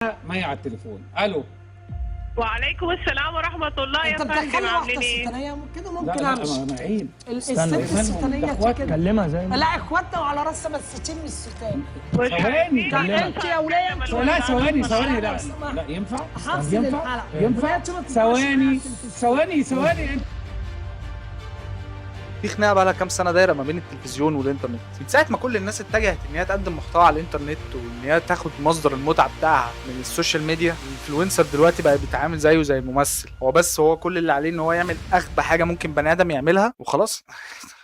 مي على التليفون. الو، وعليكم السلام ورحمة الله يا انت فندم، بتدخلي واحدة عاملين ايه؟ الستانيه كده؟ لا ممكن لا، امشي. ما عيب. الست استنى، الستانيه ده كده. كلمها زي ما لا، اخواتنا وعلى راسنا، بس تشم الستان. مش ثواني. عارفين. لا، انت يا وليه. لا، ثواني ثواني، لا سمحت. لا، ينفع؟ هفصل ينفع؟ الحلقة. ينفع؟ ثواني ثواني ثواني. في خناقه بقى لها كام سنة دايرة ما بين التلفزيون والانترنت، من ساعة ما كل الناس اتجهت ان هي تقدم محتوى على الانترنت وان هي تاخد مصدر المتعة بتاعها من ال social media. ال influencer دلوقتي بقى بيتعامل زيه زي الممثل، هو بس هو كل اللي عليه ان هو يعمل اغبى حاجة ممكن بني ادم يعملها وخلاص،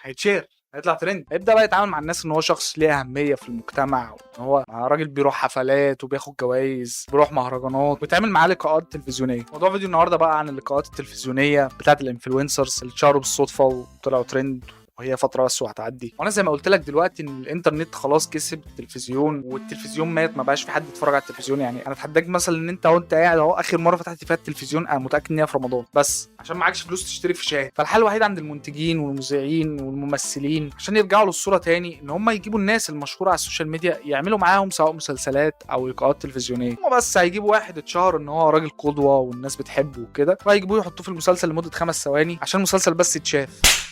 هيتشير، هيطلع ترند، هيبدا بقى يتعامل مع الناس ان هو شخص ليه اهمية في المجتمع، وان هو راجل بيروح حفلات وبياخد جوائز، بيروح مهرجانات، وبيتعمل معاه لقاءات تلفزيونيه. موضوع فيديو النهارده بقى عن اللقاءات التلفزيونية بتاعه ال influencers اللي اتشهروا بالصدفة وطلعوا ترند، وهي فترة بس وهتعدي. وانا زي ما قلت لك دلوقتي ان الانترنت خلاص كسب التلفزيون، والتلفزيون مات، ما بقاش في حد يتفرج على التلفزيون. يعني انا اتحداك مثلا ان انت وانت قاعد اهو، اخر مرة فتحت فيها التلفزيون انا متاكد ان هي في رمضان، بس عشان معكش فلوس تشترك في شاهد. فالحل الوحيد عند المنتجين والمذيعين والممثلين عشان يرجعوا للصورة تاني ان هم يجيبوا الناس المشهورة على ال social media يعملوا معاهم سواء مسلسلات او لقاءات تلفزيونيه. هم بس هيجيبوا واحد اتشهر ان هو راجل قدوة والناس بتحبه وكده، وهيجيبوه يحطوه في المسلسل لمدة 5 ثواني عشان المسلسل بس يتشاف،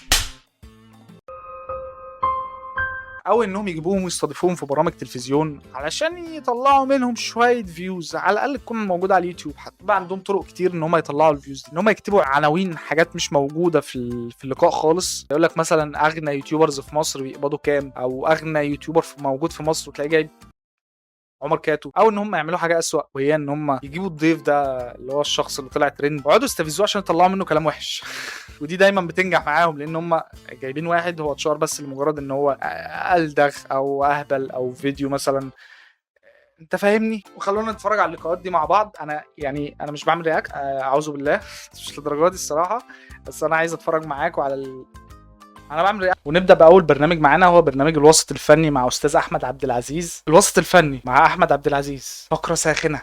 او انهم يجيبوهم ويستضيفوهم في برامج تلفزيون علشان يطلعوا منهم شوية views على الاقل تكون موجودة على اليوتيوب. حتى بقى عندهم طرق كتير ان هم يطلعوا ال views دي، ان هم يكتبوا عناوين حاجات مش موجودة في اللقاء خالص. يقول لك مثلا اغنى YouTubers في مصر بيقبضوا كام، او اغنى YouTuber موجود في مصر، وتلاقيه جايب عمر كاتو. او ان هم يعملوا حاجة اسوأ، وهي ان هم يجيبوا الضيف ده اللي هو الشخص اللي طلع ترند ويقعدوا يستفزوه عشان يطلعوا منه كلام وحش، ودي دايما بتنجح معاهم لان هم جايبين واحد هو اتشهر بس لمجرد ان هو ألدغ او اهبل او فيديو مثلا، انت فاهمني. وخلونا نتفرج على اللقاءات دي مع بعض. انا يعني انا مش بعمل react، اعوذ بالله، مش للدرجة دي الصراحه، بس انا عايز اتفرج معاكم على انا بعمل react. ونبدا باول برنامج معانا، هو برنامج الوسط الفني مع استاذ احمد عبد العزيز. الوسط الفني مع احمد عبد العزيز، فقره ساخنة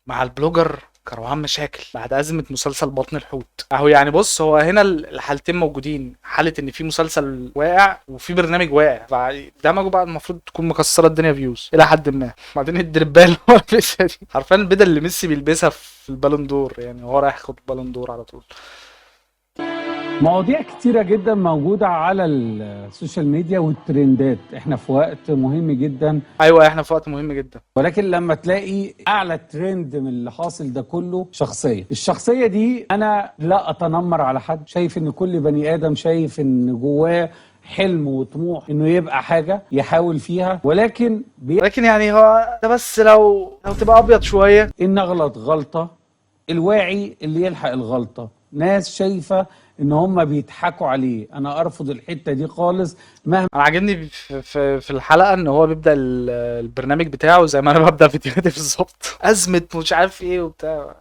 مع ال blogger كروان مشاكل بعد أزمة مسلسل بطن الحوت. اهو يعني بص، هو هنا الحالتين موجودين، حالة ان في مسلسل واقع وفي برنامج واقع، فدمجوا بقى، المفروض تكون مكسرة الدنيا views الى حد ما. بعدين الدربال اللي هو لابسها دي حرفيا البدل اللي ميسي بيلبسها في البالون دور، يعني هو رايح ياخد بالون دور على طول. مواضيع كتيرة جدا موجودة على ال social media والترندات. احنا في وقت مهم جدا. ايوه، احنا في وقت مهم جدا. ولكن لما تلاقي اعلى ترند من اللي حاصل ده كله شخصية، الشخصية دي انا لا اتنمر على حد، شايف ان كل بني ادم شايف ان جواه حلم وطموح انه يبقى حاجة يحاول فيها، ولكن لكن يعني هو ده بس لو تبقى ابيض شوية. ان اغلط غلطة، الواعي اللي يلحق الغلطة. ناس شايفة ان هم بيضحكوا عليه، انا ارفض الحتة دي خالص مهما انا عاجبني في الحلقة ان هو بيبدا البرنامج بتاعه زي ما انا ببدا فيديوهاتي بالظبط، ازمة مش عارف ايه وبتاع.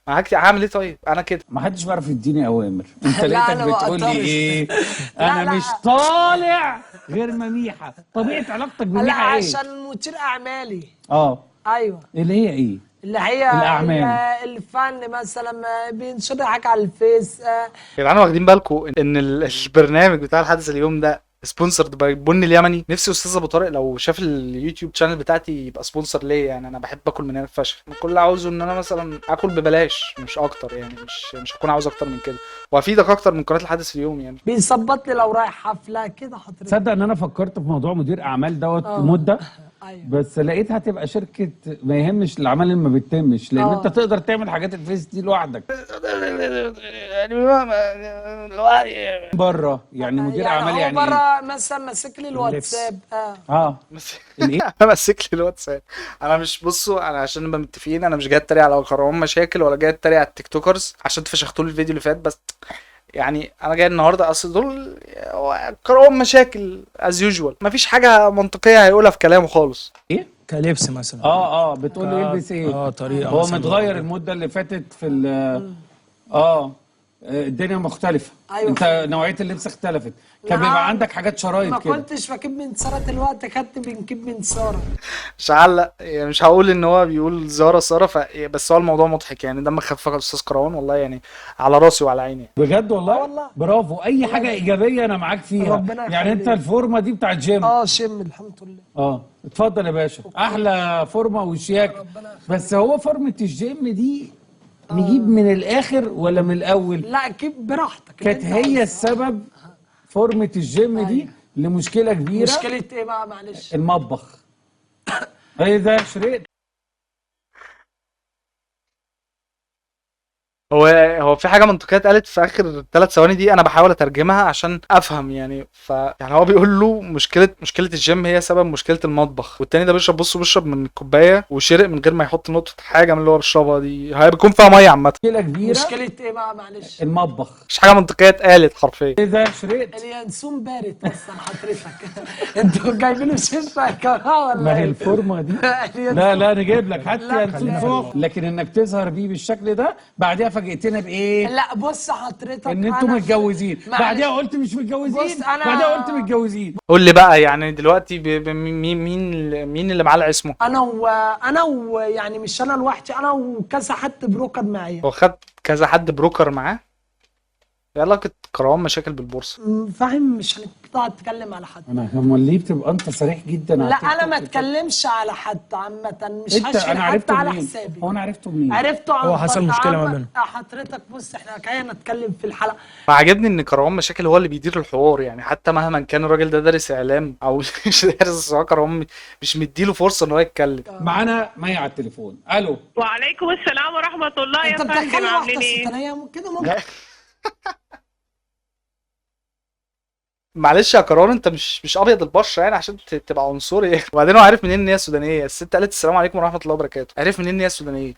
معاك، هعمل ايه طيب؟ انا كده. ما حدش بيعرف يديني اوامر. انت لا، لقيتك أنا ما بتقول لي أقدرش. ايه؟ لا، انا لا. مش طالع غير مميحه. طبيعة علاقتك لا، بميحه ايه؟ عشان مدير اعمالي. اه. ايوه. اللي هي ايه؟ اللي هي الأعمال. الفن مثلا، بينشر حاجة على الفيس. يا جدعان، واخدين بالكم ان البرنامج بتاع الحدث اليوم ده sponsored by بن اليمني؟ نفسي استاذ ابو طارق لو شاف ال YouTube channel بتاعتي يبقى sponsor ليا. يعني انا بحب اكل من هنا فشخ. كل اللي عاوزه ان انا مثلا اكل ببلاش مش اكتر، يعني مش هكون عاوز اكتر من كده، وافيدك اكتر من قناة الحدث اليوم يعني. بيظبط لي لو رايح حفلة كده حضرتك. تصدق ان انا فكرت في موضوع مدير اعمال دوت مده، بس لقيتها هتبقى شركة ما يهمش الاعمال اللي ما بتتمش، لان انت تقدر تعمل حاجات الفيس دي لوحدك. يعني بره يعني مدير يعني اعمال هو يعني ايه؟ بره مثلا ماسك لي الواتساب. اه، الايه؟ ماسك لي الواتساب. انا مش، بصوا، انا عشان نبقى متفقين، انا مش جاي اتريق على كروان مشاكل ولا جاي اتريق على ال TikTokers عشان تفشختوا لي الفيديو اللي فات، بس يعني انا جاي النهارده، اصل دول هو كروان مشاكل as usual، مفيش حاجة منطقية هيقولها في كلامه خالص. ايه؟ كلبس مثلا. اه، بتقول له يلبس ايه؟ طريقه هو مثلاً. متغير المدة اللي فاتت في ال الدنيا مختلفة. أيوة. انت نوعية اللبس اختلفت، كان نعم. بيبقى عندك حاجات شرايط ما كده. كنتش بجيب من ساره، الوقت خدت بنجيب من ساره. مش هعلق يعني، مش هقول ان هو بيقول زارة سارة بس هو الموضوع مضحك يعني. دمك خفيف يا استاذ كروان والله، يعني على راسي وعلى عيني بجد والله. والله. برافو، اي حاجة ايجابية انا معاك فيها. ربنا يعني انت يخليك. الفورمة دي بتاعت جيم. جيم الحمد لله. اتفضل يا باشا، احلى فورمه وشياكه. بس هو فورمه الجيم دي نجيب من الاخر ولا من الاول؟ لا جيب براحتك. كانت هي السبب فورمه الجيم دي لمشكلة كبيرة. مشكلة ايه بقى معلش؟ المطبخ. ايه ده شريت؟ هو في حاجة منطقية اتقالت في اخر 3 ثواني دي، انا بحاول اترجمها عشان افهم يعني. يعني هو بيقول له مشكلة الجيم هي سبب مشكلة المطبخ، والتاني ده بيشرب، بص بيشرب من الكوباية وشرق من غير ما يحط نقطة حاجة من اللي هو بيشربها دي، هي بيكون فيها مية عامة. مشكلة كبيرة. مشكلة ايه بقى معلش؟ المطبخ. مش حاجة منطقية اتقالت حرفيا. ايه ده شرقت؟ اليانسون بارد اصلا حضرتك. انتوا جايبينه شيشة يا جماعة ولا ما هي ايه؟ الفورمة دي. لا لا نجيب لك حتى ينسون سخن، لكن انك تظهر بيه بالشكل ده. بعديها فاجئتنا بايه؟ لا بص حضرتك، ان انتوا متجوزين، بعديها قلت مش متجوزين، بعديها قلت متجوزين. قول لي بقى يعني دلوقتي مين اللي معلق اسمه؟ انا ويعني مش انا لوحدي، انا وكذا حد broker معايا. هو خد كذا حد broker معاه؟ ايه علاقة كروان مشاكل بالبورصة؟ فاهم، مش هنقطع اتكلم على حد. انا امال ليه بتبقى انت صريح جدا؟ لا انا ما اتكلمش على حد عامة، مش هشيل حد على حسابي. هو انا عرفته منين؟ عرفته عن هو حصل مشكلة ما بينهم. حضرتك بص احنا جايين نتكلم في الحلقة. عاجبني ان كروان مشاكل هو اللي بيدير الحوار يعني، حتى مهما كان الراجل ده دارس اعلام او مش دارس، هو كروان مش مديله فرصة ان هو يتكلم. معانا مي على التليفون. الو. وعليكم السلام ورحمة الله يا فندم، انت بتدخلي عاملين واحدة ايه؟ سودانية كده ممكن؟ معلش يا كرار، انت مش ابيض البشرة يعني عشان تبقى عنصري. وبعدين هو عارف منين ان هي سودانيه؟ الست قالت السلام عليكم ورحمة الله وبركاته، عرف منين ان هي سودانيه؟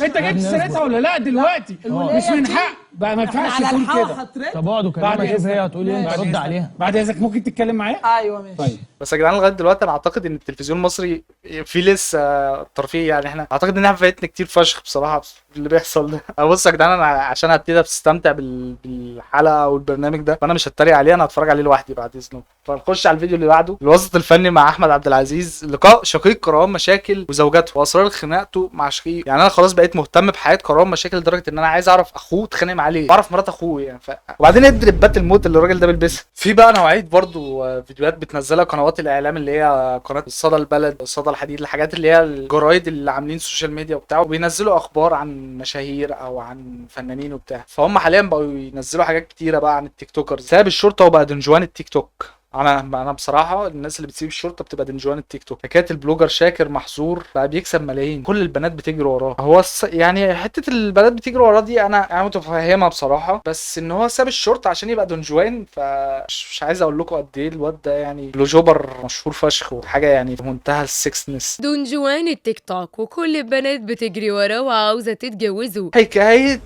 انت جبت سيرتها ولا لا دلوقتي؟ مش من حق بقى، ما ينفعش تقول كده. طب اقعد وكلمها شوف هي هتقول ايه، انت رد عليها. بعد اذنك ممكن تتكلم معايا؟ ايوه ماشي. طيب بس يا جدعان لغاية دلوقتي انا اعتقد ان التلفزيون المصري فيه لسه ترفيه يعني، احنا اعتقد ان احنا فايتنا كتير فشخ بصراحة اللي بيحصل ده. بص يا جدعان، انا عشان هبتدي استمتع بالحلقة والبرنامج ده، فانا مش هتريق عليه، انا هتفرج عليه لوحدي بعد اذنكم. فنخش على الفيديو اللي بعده، الوسط الفني مع احمد عبد العزيز، لقاء شقيق كروان مشاكل وزوجته واسرار خناقته مع شقيق. يعني انا خلاص بقيت مهتم بحياة كروان مشاكل لدرجة ان انا عايز اعرف اخوه اتخانق معاه ليه، بعرف مرات اخوه يعني. وبعدين الدريبات الموت اللي الراجل ده بيلبسها. في بقى نوعية برضو فيديوهات بتنزلها قنوات الاعلام اللي هي قناة صدى البلد، صدى الحديد، الحاجات اللي هي الجرايد اللي عاملين social media وبتاع، وبينزلوا اخبار عن مشاهير او عن فنانين وبتاع. فهم حاليا بقوا ينزلوا حاجات كتيرة بقى عن ال TikTokers. ساب الشرطة وبقى دنجوان التيك توك. انا بصراحة الناس اللي بتسيب الشرطة بتبقى دنجوان التيك توك. حكاية ال blogger شاكر محظور بقى بيكسب ملايين، كل البنات بتجري وراه. هو يعني حتة البنات بتجري وراه دي انا متفهمها بصراحة، بس ان هو ساب الشرطة عشان يبقى دنجوان، فمش عايز اقول لكم قد ايه الواد ده يعني blogger مشهور فشخ وحاجه يعني في منتهى ال sexiness. دنجوان التيك توك وكل البنات بتجري وراه وعاوزه تتجوزه. حكاية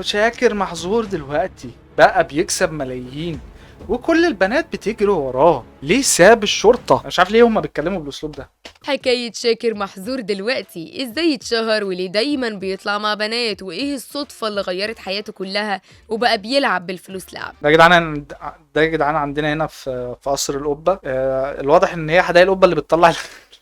شاكر محظور دلوقتي بقى بيكسب ملايين وكل البنات بتجري وراه، ليه ساب الشرطة؟ انا مش عارف ليه هما بيتكلموا بالاسلوب ده. حكاية شاكر محظور دلوقتي ازاي اتشهر وليه دايما بيطلع مع بنات وايه الصدفة اللي غيرت حياته كلها وبقى بيلعب بالفلوس لعب. ده يا جدعان، ده يا جدعان عندنا هنا في قصر القبة. الواضح ان هي حدائق القبة اللي بتطلع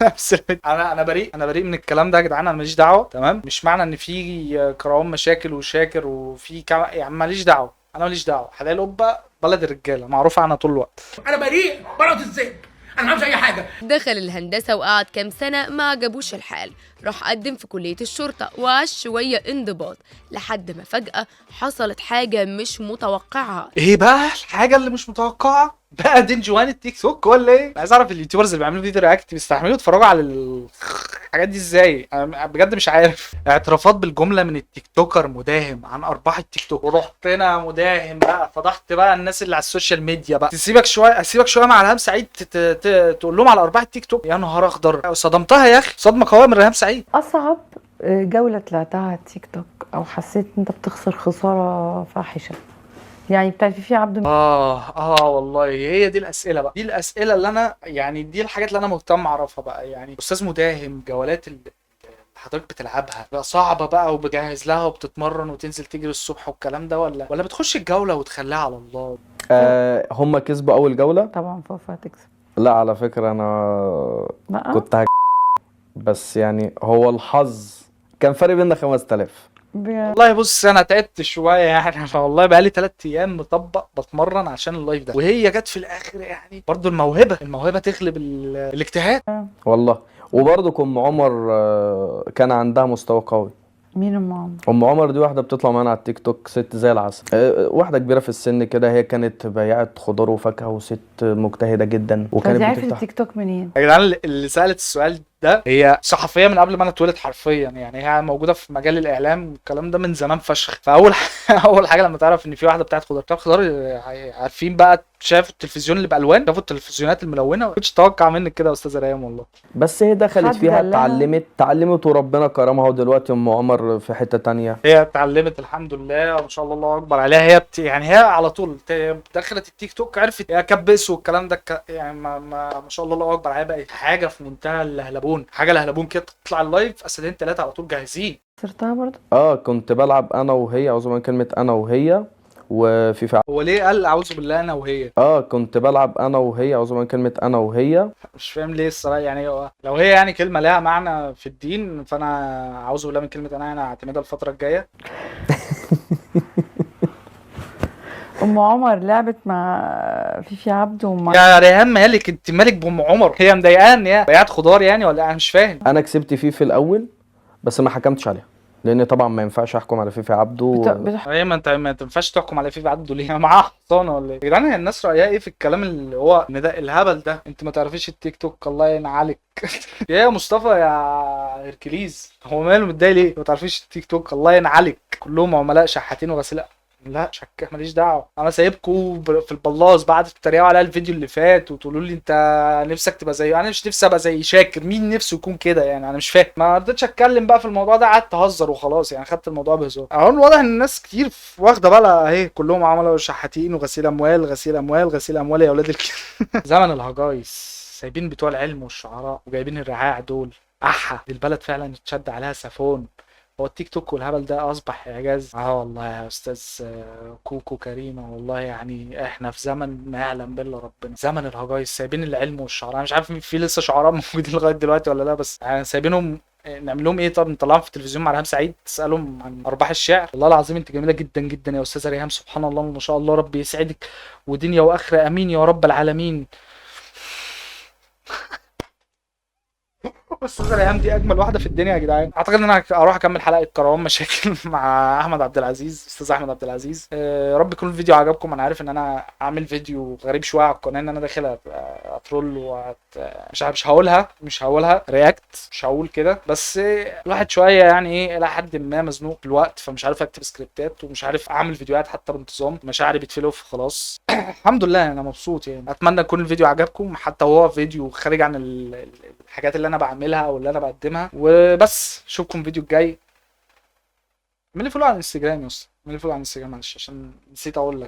نفس. انا بريء، انا بريء من الكلام ده يا جدعان، انا ماليش دعوة، تمام؟ مش معنى ان في كروان مشاكل وشاكر وفي يعني ماليش دعوة، انا ماليش دعوه. حدائق القبة بلد الرجالة معروفة عنها طول الوقت. انا بريء براءة الذئب، انا ما عملتش اي حاجة. دخل الهندسة وقعد كام سنة ما عجبوش الحال، راح قدم في كليه الشرطة وعاش شوية انضباط لحد ما فجاة حصلت حاجة مش متوقعه. ايه بقى الحاجة اللي مش متوقعه؟ بقى دنجوان التيك توك ولا ايه؟ انا عايز اعرف ال YouTubers اللي بيعملوا فيديو react بيستحملوا يتفرجوا على الحاجات دي ازاي؟ انا بجد مش عارف. اعترافات بالجملة من ال TikToker مداهم عن ارباح التيك توك. ورحت هنا مداهم بقى فضحت بقى الناس اللي على ال social media بقى. تسيبك شوية، اسيبك شوية مع ريهام سعيد تقول لهم على ارباح التيك توك. يا نهار اخضر، صدمتها يا اخي، صدمة قوية من ريهام سعيد. اصعب جولة طلعتها على التيك توك او حسيت انت بتخسر خسارة فاحشه يعني بتاعت في عبد والله هي دي الاسئلة بقى، دي الاسئلة اللي انا يعني دي الحاجات اللي انا مهتم اعرفها بقى. يعني استاذ مداهم جولات حضرتك بتلعبها بقى صعبة بقى وبتجهز لها وبتتمرن وتنزل تجري الصبح والكلام ده، ولا بتخش الجولة وتخليها على الله؟ هم كسبوا اول جولة. طبعا فوفا هتكسب. لا على فكرة انا لا كنت بس يعني هو الحظ كان فرق بيننا 5000. والله بص انا تعبت شوية يعني، انا والله بقالي 3 ايام مطبق بتمرن عشان ال live ده، وهي جت في الاخر يعني. برضو الموهبة تغلب الاجتهاد والله. وبرضه ام عمر كان عندها مستوى قوي. مين ام عمر؟ ام عمر دي واحدة بتطلع معانا على التيك توك، ست زي العسل، واحدة كبيرة في السن كده، هي كانت بياعه خضار وفاكهة وست مجتهدة جدا، وكانت دي عرفت بتفتح التيك توك منين؟ يا جدعان اللي سالت السؤال ده هي صحفية من قبل ما انا اتولد حرفيا، يعني هي موجودة في مجال الاعلام والكلام ده من زمان فشخ. فاول اول حاجة لما تعرف ان في واحدة بتاعت خضار، بتاعت خضار، عارفين بقى، شافوا التلفزيون اللي بالوان، شافوا التلفزيونات الملونة. ما كنتش اتوقع منك كده يا استاذه ريهام والله. بس هي دخلت فيها، اتعلمت وربنا كرمها، ودلوقتي ام عمر في حتة تانية. هي اتعلمت الحمد لله وما شاء الله، الله اكبر عليها. هي يعني هي على طول دخلت التيك توك، عرفت يا كبس والكلام ده، يعني ما شاء الله الله اكبر عليها، بقت حاجة في منتهى اللهلبون، حاجة لهلبون كده. تطلع ال live اسدين 3 على طول جاهزين. خسرتها برضه؟ كنت بلعب انا وهي، اعوذ بالله من كلمة انا وهي، وفي هو ليه قال اعوذ بالله انا وهي؟ كنت بلعب انا وهي، اعوذ بالله من كلمة انا وهي. مش فاهم ليه الصراحة، يعني لو هي يعني كلمة لها معنى في الدين فانا اعوذ بالله من كلمة انا هعتمدها الفترة الجاية. ام عمر لعبت مع فيفي عبده ومع يا ريهام مالك انت، مالك بام عمر؟ هي مضايقاها ان هي بياعة خضار يعني ولا انا مش فاهم؟ انا كسبت فيه في الاول بس ما حكمتش عليها، لان طبعا ما ينفعش احكم على فيفي عبده. ايه ما انت ما ينفعش تحكم على فيفي عبده ليه؟ معاها حصانه ولا ايه؟ يا جدعان هي الناس رايها ايه في الكلام اللي هو ان ده الهبل ده؟ انت ما تعرفيش التيك توك الله ينعلك. يا مصطفى يا هركليز، هو ماله متضايق ليه؟ ما تعرفيش التيك توك الله ينعلك، كلهم عملاء شحاتين وغسيل. لا شك ماليش دعوه، انا سايبكم في البلاص بعد تتريقوا عليا الفيديو اللي فات وتقولوا لي انت نفسك تبقى زي، انا مش نفسي ابقى زي شاكر، مين نفسه يكون كده يعني؟ انا مش فاهم. ما رضيتش اتكلم بقى في الموضوع ده، قعدت اهزر وخلاص يعني، خدت الموضوع بهزار. اهو الواضح ان الناس كتير واخده بالها اهي، كلهم عملوا شحاتين وغسيل اموال غسيل اموال غسيل اموال يا اولاد زمن الهجايس، سايبين بتوع العلم والشعراء وجايبين الرعاع دول. احا دي البلد فعلا اتشد عليها سافون. هو التيك توك والهبل ده اصبح اعجاز. والله يا استاذ كوكو كريمة، والله يعني احنا في زمن ما يعلم بالله ربنا، زمن الهجايس، سايبين العلم والشعراء. انا مش عارف في لسه شعراء موجودين لغاية دلوقتي ولا لا، بس يعني سايبينهم. نعمل لهم ايه؟ طب نطلعهم في التلفزيون مع ريهام سعيد تسالهم عن ارباح الشعر؟ والله العظيم انت جميلة جدا جدا يا استاذه ريهام، سبحان الله ما شاء الله، ربي يسعدك ودنيا واخره، امين يا رب العالمين. استاذه ريهام دي اجمل واحدة في الدنيا يا جدعان. اعتقد ان انا اروح اكمل حلقة كروان مشاكل مع احمد عبد العزيز، استاذ احمد عبد العزيز. يا رب يكون الفيديو عجبكم. انا عارف ان انا عامل فيديو غريب شوية على القناة، ان انا داخل ا troll مش هقولها، مش هقولها react، مش هقول كده، بس الواحد شوية يعني ايه الى حد ما مزنوق في الوقت، فمش عارف اكتب سكريبتات ومش عارف اعمل فيديوهات حتى بانتظام، مشاعري بتفلوف خلاص. الحمد لله انا مبسوط يعني. اتمنى يكون الفيديو عجبكم، حتى وهو فيديو خارج عن الحاجات اللي انا بعملها او اللي انا بقدمها. وبس اشوفكم الفيديو الجاي. اعمل لي follow على الانستجرام يا اسطى، اعمل لي follow على الانستجرام معلش عشان نسيت اقول لك.